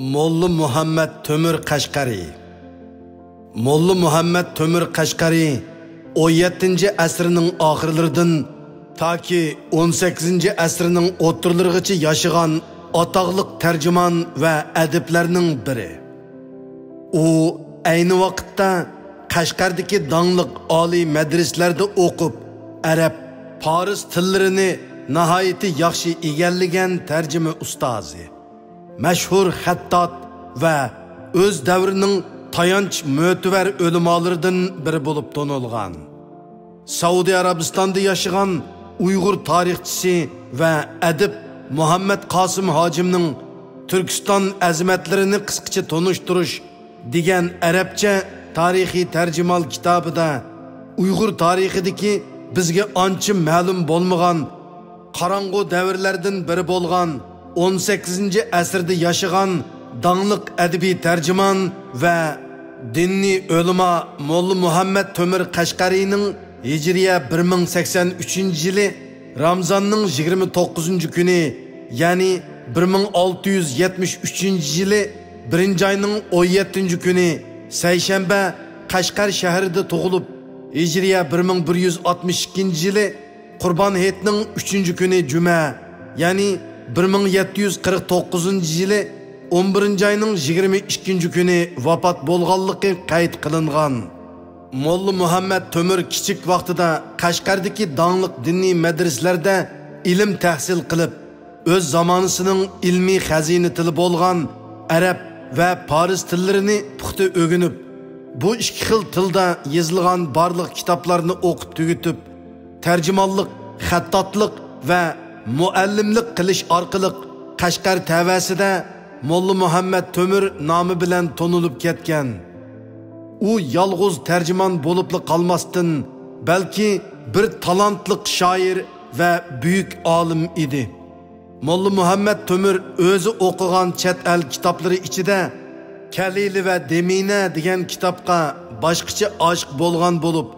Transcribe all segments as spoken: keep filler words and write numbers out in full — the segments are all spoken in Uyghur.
موللا مۇھەممەد تۆمۈر قەشقەرى. موللا مۇھەممەد تۆمۈر قەشقەرى ئون يەتتىنچى ئەسىرنىڭ ئاخىرلىرىدىن تاكى ئون سەككىزىنچى ئەسىرنىڭ ئوتتۇرىلىرىغىچە ياشىغان ئاتاقلىق تەرجىمان ۋە ئەدىبلەرنىڭ بىرى. ئۇ ئەينى ۋاقىتتا قەشقەردىكى داڭلىق ئالىي مەدرىسىلەردە ئوقۇپ، ئەرەب، پارس تىللىرىنى ناھايىتى ياخشى ئىگىلىگەن تەرجىمە ئۇستازى، مەشھۇر خەتتات ۋە ئۆز دەۋرىنىڭ تايانچ مۆتىۋەر ئۆلىمالىرىدىن بىرى بولۇپ تونۇلغان. سەئۇدى ئەرەبىستاندا ياشىغان ئۇيغۇر تارىخچىسى ۋە ئەدىب مۇھەممەد قاسىم ھاجىمنىڭ تۈركىستان ئەزىمەتلىرىنى قىسقىچە تونۇشتۇرۇش دېگەن ئەرەبچە تارىخىي تەرجىمىھال كىتابىدا ئۇيغۇر تارىخىدىكى بىزگە ئانچە مەلۇم بولمىغان قاراڭغۇ دەۋرلەردىن بىرى بولغان ئون سەككىزىنچى ئەسىردە ياشىغان داڭلىق ئەدەبىي تەرجىمان ۋە دىنىي ئۆلىما موللا مۇھەممەد تۆمۈر قەشقەرىنىڭ ھىجرىيە بىر مىڭ سەكسەن ئۈچىنچى يىلى رامزاننىڭ يىگىرمە توققۇزىنچى كۈنى، يەنى بىر مىڭ ئالتە يۈز يەتمىش ئۈچىنچى يىلى بىرىنچى ئاينىڭ ئون يەتتىنچى كۈنى سەيشەنبە قەشقەر شەھىرىدە تۇغۇلۇپ، ھىجرىيە بىر مىڭ بىر يۈز ئاتمىش ئىككىنچى يىلى قۇربان ھېيتنىڭ ئۈچىنچى كۈنى جۈمە، يەنى بىر مىڭ يەتتە يۈز قىرىق توققۇزىنچى يىلى ئون بىرىنچى ئاينىڭ يىگىرمە ئىككىنچى كۈنى ۋاپات بولغانلىقى قەيت قىلىنغان. موللا مۇھەممەد تۆمۈر كىچىك ۋاقتىدا قەشقەردىكى داڭلىق دىنىي مەدرىسىلەردە ئىلىم تەھسىل قىلىپ، ئۆز زامانىسىنىڭ ئىلمىي خەزىنە تىلى بولغان ئەرەب ۋە پارس تىللىرىنى پۇختا ئۆگىنىپ، بۇ ئىككى خىل تىلدا يېزىلغان بارلىق كىتابلارنى ئوقۇپ تۈگىتىپ، تەرجىمانلىق، خەتتاتلىق ۋە مۇئەللىملىك قىلىش ئارقىلىق قەشقەر تەۋەسىدە موللا مۇھەممەد تۆمۈر نامى بىلەن تونۇلۇپ كەتكەن. ئۇ يالغۇز تەرجىمان بولۇپلا قالماستىن، بەلكى بىر تالانتلىق شائىر ۋە بۈيۈك ئالىم ئىدى. موللا مۇھەممەد تۆمۈر ئۆزى ئوقۇغان چەت ئەل كىتابلىرى ئىچىدە كەلىلى ۋە دېمىنە دېگەن كىتابقا باشقىچە ئاشىق بولغان بولۇپ،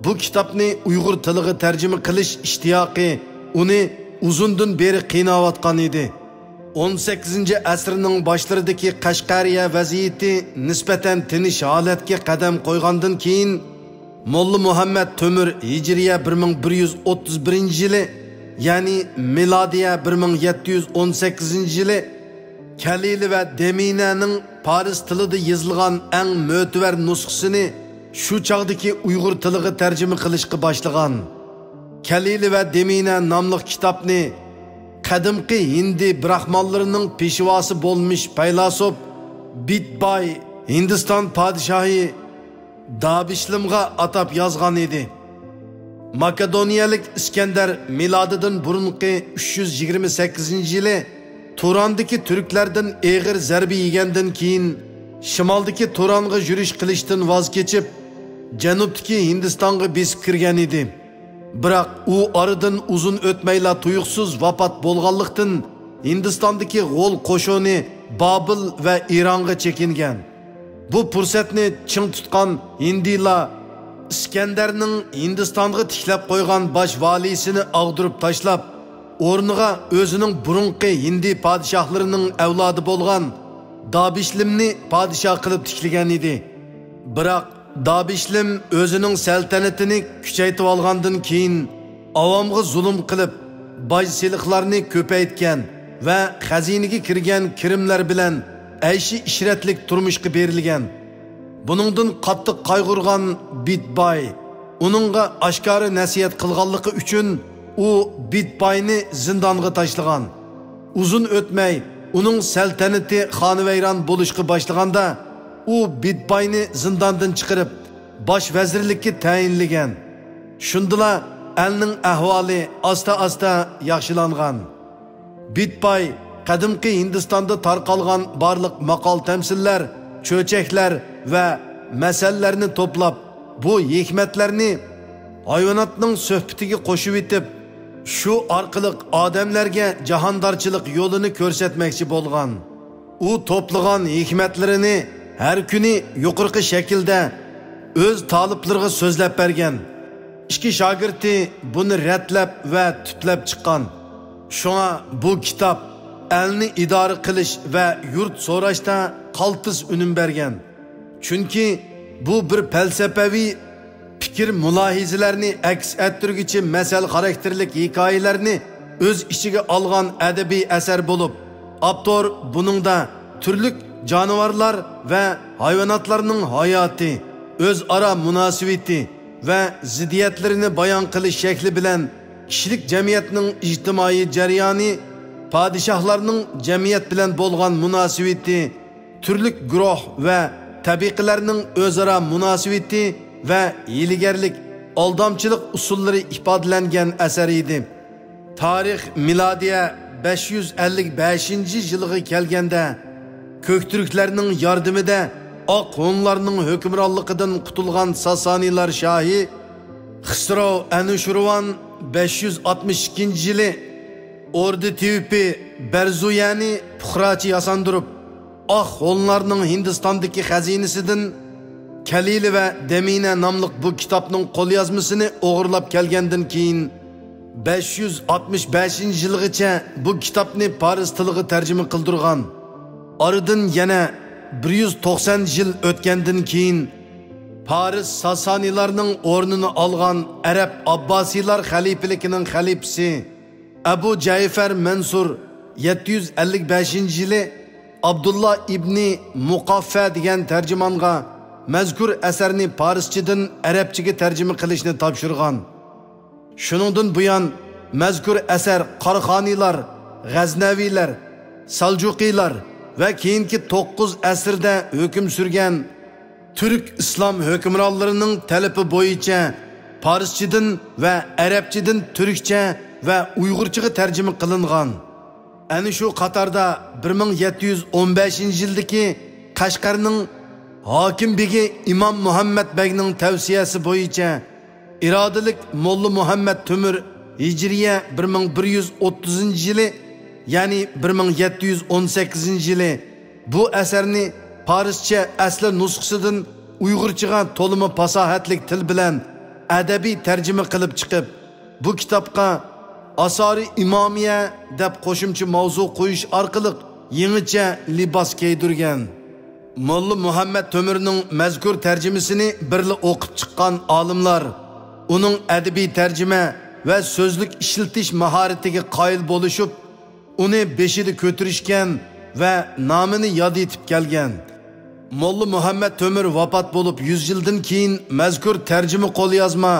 بۇ كىتابنى ئۇيغۇر تىلىغا تەرجىمە قىلىش ئىشتىياقى ئۇنى ئۇزۇندىن بېرى قىيناۋاتقان ئىدى. ئون سەككىزىنچى ئەسىرنىڭ باشلىرىدىكى قەشقەرىيە ۋەزىيىتى نىسبەتەن تىنچ ھالەتكە قەدەم قويغاندىن كېيىن، موللا مۇھەممەد تۆمۈر ھىجرىيە بىر مىڭ بىر يۈز ئوتتۇز بىرىنچى يىلى، يەنى مىلادىيە بىر مىڭ يەتتە يۈز ئون سەككىزىنچى يىلى كەلىلى ۋە دېمىنەنىڭ پارس تىلىدا يېزىلغان ئەڭ مۆتىۋەر نۇسخىسىنى شۇ چاغدىكى ئۇيغۇر تىلىغا تەرجىمە قىلىشقا باشلىغان. كەلىلى ۋە دېمىنە ناملىق كىتابنى قەدىمكى ھىندى براخمانلىرىنىڭ پېشۋاسى بولمىش پەيلاسوپ بىتباي ھىندىستان پادىشاھى دابىشلىمغا ئاتاپ يازغان ئىدى. ماكېدونىيەلىك ئىسكەندەر مىلادىدىن بۇرۇنقى ئۈچ يۈز يىگىرمە سەككىزىنچى يىلى تۇراندىكى تۈركلەردىن ئېغىر زەربە يېگەندىن كېيىن، شىمالدىكى تۇرانغا يۈرۈش قىلىشتىن ۋاز كېچىپ، جەنۇبتىكى ھىندىستانغا بېسىپ كىرگەن ئىدى. بىراق ئۇ ئارىدىن ئۇزۇن ئۆتمەيلا تۇيۇقسىز ۋاپات بولغانلىقتىن، ھىندىستاندىكى غول قوشۇنى بابىل ۋە ئىرانغا چېكىنگەن. بۇ پۇرسەتنى چىڭ تۇتقان ھىندىيلار ئىسكەندەرنىڭ ھىندىستانغا تىكلەپ قويغان باش ۋالىيسىنى ئاغدۇرۇپ تاشلاپ، ئورنىغا ئۆزىنىڭ بۇرۇنقى ھىندىي پادىشاھلىرىنىڭ ئەۋلادى بولغان دابىشلىمنى پادىشاھ قىلىپ تىكلىگەن ئىدى. بىراق دابىشلىم ئۆزىنىڭ سەلتەنىتىنى كۈچەيتىۋالغاندىن كېيىن، ئاۋامغا زۇلۇم قىلىپ، باج سېلىقلارنى كۆپەيتكەن ۋە خەزىنىگە كىرگەن كىرىملەر بىلەن ئەيشى ئىشرەتلىك تۇرمۇشقا بېرىلگەن. بۇنىڭدىن قاتتىق قايغۇرغان بىتباي ئۇنىڭغا ئاشكارا نەسىھەت قىلغانلىقى ئۈچۈن، ئۇ بىتباينى زىندانغا تاشلىغان. ئۇزۇن ئۆتمەي، ئۇنىڭ سەلتەنىتى خانىۋەيران بولۇشقا باشلىغاندا، ئۇ بىتباينى زىنداندىن چىقىرىپ، باش ۋەزىرلىككە تەيىنلىگەن. شۇندىلا ئەلنىڭ ئەھۋالى ئاستا-ئاستا ياخشىلانغان. بىتباي قەدىمكى ھىندىستاندا تارقالغان بارلىق ماقال-تەمسىللەر، چۆچەكلەر ۋە مەسەللەرنى توپلاپ، بۇ ھېكمەتلەرنى ھايۋاناتنىڭ سۆھبىتىگە قوشۇۋېتىپ، شۇ ئارقىلىق ئادەملەرگە جاھاندارچىلىق يولىنى كۆرسەتمەكچى بولغان. ئۇ توپلىغان ھېكمەتلىرىنى ھەر كۈنى يۇقىرىقى شەكىلدە ئۆز تالىپلىرىغا سۆزلەپ بەرگەن. ئىككى شاگىرتى بۇنى رەتلەپ ۋە تۈپلەپ چىققان. شۇڭا بۇ كىتاب ئەلنى ئىدارە قىلىش ۋە يۇرت سوراشتا قالتىس ئۈنۈم بەرگەن. چۈنكى بۇ بىر پەلسەپەۋى پىكىر مۇلاھىزىلەرنى ئەكس ئەتتۈرگۈچى مەسەل خاراكتېرلىك ھېكايىلەرنى ئۆز ئىچىگە ئالغان ئەدەبىي ئەسەر بولۇپ، ئاپتور بۇنىڭدا تۈرلۈك جانىۋارلار ۋە ھايۋاناتلارنىڭ ھاياتى، ئۆزئارا مۇناسىۋىتى ۋە زىددىيەتلىرىنى بايان قىلىش شەكلى بىلەن كىشىلىك جەمئىيەتنىڭ ئىجتىمائىي جەريانى، پادىشاھلارنىڭ جەمئىيەت بىلەن بولغان مۇناسىۋىتى، تۈرلۈك گۇرۇھ ۋە تەبىقىلەرنىڭ ئۆزئارا مۇناسىۋىتى ۋە ھىيلىگەرلىك، ئالدامچىلىق ئۇسۇللىرى ئىپادىلەنگەن ئەسەر ئىدى. تارىخ مىلادىيە بەش يۈز ئەللىك بەشىنچى يىلغا كەلگەندە، كۆكتۈركلەرنىڭ ياردىمىدە ئاق ھونلارنىڭ ھۆكۈمرانلىقىدىن قۇتۇلغان ساسانىيلار شاھى خىسرو ئەنۇشىرۋان بەش يۈز ئاتمىش ئىككىنچى يىلى ئوردا تېۋىپى بەرزۇيەنى پۇقراچە ياساندۇرۇپ، ئاق ھونلارنىڭ ھىندىستاندىكى خەزىنىسىدىن كەلىلە ۋە دەمىنە ناملىق بۇ كىتابنىڭ قوليازمىسىنى ئوغرىلاپ كەلگەندىن كېيىن، بەش يۈز ئاتمىش بەشىنچى يىلغىچە بۇ كىتابنى پارس تىلىغا تەرجىمە قىلدۇرغان. ئارىدىن يەنە بىر يۈز توقسان يىل ئۆتكەندىن كېيىن، پارس ساسانىيلارنىڭ ئورنىنى ئالغان ئەرەب ئابباسىيلار خەلىپىلىكىنىڭ خەلىپىسى ئەبۇ جەيفەر مەنسۇر يەتتە يۈز ئەللىك بەشىنچى يىلى ئابدۇللا ئىبنى مۇقاففە دېگەن تەرجىمانغا مەزكۇر ئەسەرنى پارسچىدىن ئەرەبچىگە تەرجىمە قىلىشنى تاپشۇرغان. شۇنىڭدىن بۇيان، مەزكۇر ئەسەر قاراخانىيلار، غەزنەۋىيلەر، سالجۇقىيلار ۋە كېيىنكى توققۇز ئەسىردە ھۆكۈم سۈرگەن تۈرك ئىسلام ھۆكۈمرانلىرىنىڭ تەلىپى بويىچە پارسچىدىن ۋە ئەرەبچىدىن تۈركچە ۋە ئۇيغۇرچىغا تەرجىمە قىلىنغان. ئەنە شۇ قاتاردا بىر مىڭ يەتتە يۈز ئون بەشىنچى يىلدىكى قەشقەرنىڭ ھاكىم بېگى ئىمام مۇھەممەد بەگنىڭ تەۋسىيەسى بويىچە ئىرادىلىك موللا مۇھەممەد تۆمۈر ھىجرىيە بىر مىڭ بىر يۈز ئوتتۇزىنچى يىلى، يەنى بىر مىڭ يەتتە يۈز ئون سەككىزىنچى يىلى بۇ ئەسەرنى پارسچە ئەسلى نۇسخىسىدىن ئۇيغۇرچىغا تولىمۇ پاساھەتلىك تىل بىلەن ئەدەبىي تەرجىمە قىلىپ چىقىپ، بۇ كىتابقا ئاسارى ئىمامىيە دەپ قوشۇمچە ماۋزۇ قويۇش ئارقىلىق يېڭىچە لىباس كىيدۈرگەن. موللا مۇھەممەد تۆمۈرنىڭ مەزكۇر تەرجىمىسىنى بىرلا ئوقۇپ چىققان ئالىملار ئۇنىڭ ئەدەبىي تەرجىمە ۋە سۆزلۈك ئىشلىتىش ماھارىتىگە قايىل بولۇشۇپ، ئۇنى بېشىدا كۆتۈرۈشكەن ۋە نامىنى ياد ئېتىپ كەلگەن. موللا مۇھەممەد تۆمۈر ۋاپات بولۇپ يۈز يىلدىن كېيىن مەزكۇر تەرجىمە قوليازما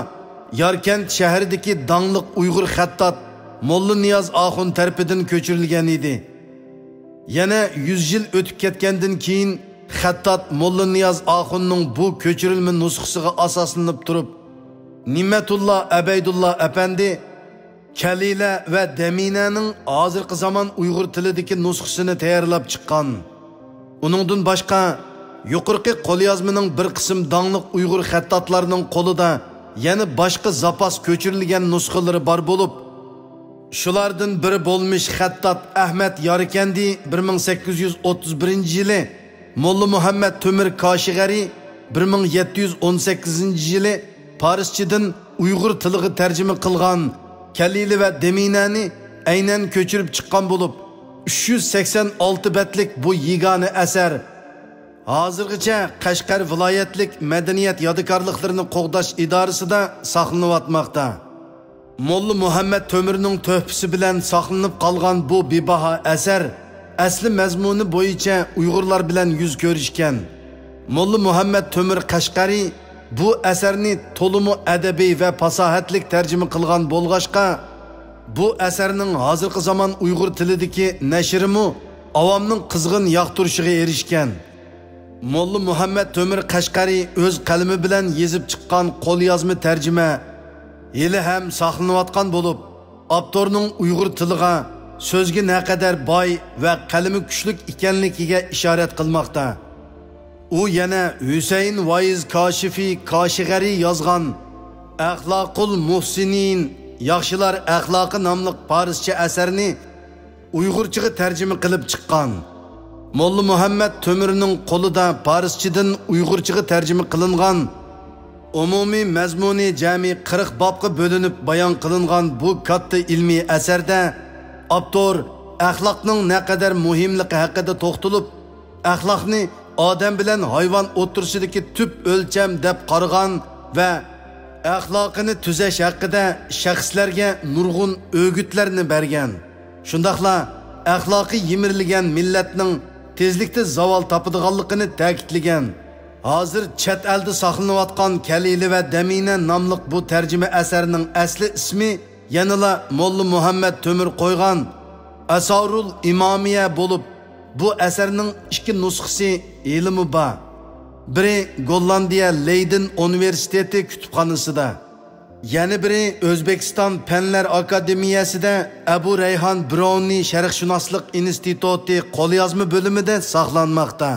ياركەنت شەھىرىدىكى داڭلىق ئۇيغۇر خەتتات موللا نىياز ئاخۇن تەرىپىدىن كۆچۈرۈلگەن ئىدى. يەنە يۈز يىل ئۆتۈپ كەتكەندىن كېيىن خەتتات موللا نىياز ئاخۇننىڭ بۇ كۆچۈرۈلمە نۇسخىسىغا ئاساسلىنىپ تۇرۇپ، نېمەتۇللا ئەبەيدۇللا ئەپەندى كەلىلە ۋە دەمىنەنىڭ ھازىرقى زامان ئۇيغۇر تىلىدىكى نۇسخىسىنى تەييارلاپ چىققان. ئۇنىڭدىن باشقا، يۇقىرىقى قوليازمىنىڭ بىر قىسىم داڭلىق ئۇيغۇر خەتتاتلارنىڭ قولىدا يەنە باشقا زاپاس كۆچۈرۈلگەن نۇسخىلىرى بار بولۇپ، شۇلاردىن بىرى بولمىش خەتتات ئەھمەد ياركەندى بىر مىڭ سەككىز يۈز ئوتتۇز بىرىنچى يىلى، موللا مۇھەممەد تۆمۈر كاشىغەرى بىر مىڭ يەتتە يۈز ئون سەككىزىنچى يىلى پارسچىدىن ئۇيغۇر تىلىغا تەرجىمە قىلغان كەلىلە ۋە دەمىنەنى ئەينەن كۆچۈرۈپ چىققان بولۇپ، ئۈچ يۈز سەكسەن ئالتە بەتلىك بۇ يېگانە ئەسەر ھازىرغىچە قەشقەر ۋىلايەتلىك مەدەنىيەت يادىكارلىقلىرىنى قوغداش ئىدارىسىدا ساقلىنىۋاتماقتا. موللا مۇھەممەد تۆمۈرنىڭ تۆھپىسى بىلەن ساقلىنىپ قالغان بۇ بىباھا ئەسەر ئەسلى مەزمۇنى بويىچە ئۇيغۇرلار بىلەن يۈز كۆرۈشكەن. موللا مۇھەممەد تۆمۈر قەشقەرى بۇ ئەسەرنى تولىمۇ ئەدەبىي ۋە پاساھەتلىك تەرجىمە قىلغان بولغاچقا، بۇ ئەسەرنىڭ ھازىرقى زامان ئۇيغۇر تىلىدىكى نەشرىمۇ ئاۋامنىڭ قىزغىن ياقتۇرۇشىغا ئېرىشكەن. موللا مۇھەممەد تۆمۈر قەشقەرى ئۆز قەلىمى بىلەن يېزىپ چىققان قوليازما تەرجىمە ھېلىھەم ساقلىنىۋاتقان بولۇپ، ئاپتورنىڭ ئۇيغۇر تىلىغا، سۆزگە نەقەدەر باي ۋە قەلىمى كۈچلۈك ئىكەنلىكىگە ئىشارەت قىلماقتا. ئۇ يەنە ھۈسەيىن ۋايىز كاشىفى كاشىغەرى يازغان ئەخلاقۇل مۇھسىنىن، ياخشىلار ئەخلاقى ناملىق پارسچە ئەسەرنى ئۇيغۇرچىغا تەرجىمە قىلىپ چىققان. موللا مۇھەممەد تۆمۈرنىڭ قولىدا پارسچىدىن ئۇيغۇرچىغا تەرجىمە قىلىنغان، ئومۇمىي مەزمۇنى جەمئىي قىرىق بابقا بۆلۈنۈپ بايان قىلىنغان بۇ كاتتا ئىلمىي ئەسەردە ئاپتور ئەخلاقنىڭ نەقەدەر مۇھىملىقى ھەققىدە توختىلىپ، ئەخلاقنى ئادەم بىلەن ھايۋان ئوتتۇرىسىدىكى تۈپ ئۆلچەم دەپ قارىغان ۋە ئەخلاقىنى تۈزەش ھەققىدە شەخسلەرگە نۇرغۇن ئۆگۈتلەرنى بەرگەن. شۇنداقلا ئەخلاقى يىمىرىلگەن مىللەتنىڭ تېزلىكتە زاۋال تاپىدىغانلىقىنى تەكىتلىگەن. ھازىر چەت ئەلدە ساقلىنىۋاتقان كەلىلى ۋە دەمىنە ناملىق بۇ تەرجىمە ئەسەرنىڭ ئەسلى ئىسمى يەنىلا موللا مۇھەممەد تۆمۈر قويغان ئەسارۇل ئىمامىيە بولۇپ، بۇ ئەسەرنىڭ ئىككى نۇسخىسى ھېلىمۇ بار. بىرى گوللاندىيە لەيدېن ئۇنىۋېرسىتېتى كۇتۇپخانىسىدا، يەنە بىرى ئۆزبېكىستان پەنلەر ئاكادېمىيەسىدە ئەبۇ رەيھان برونى شەرقشۇناسلىق ئىنستىتۇتى قوليازما بۆلۈمىدە ساقلانماقتا.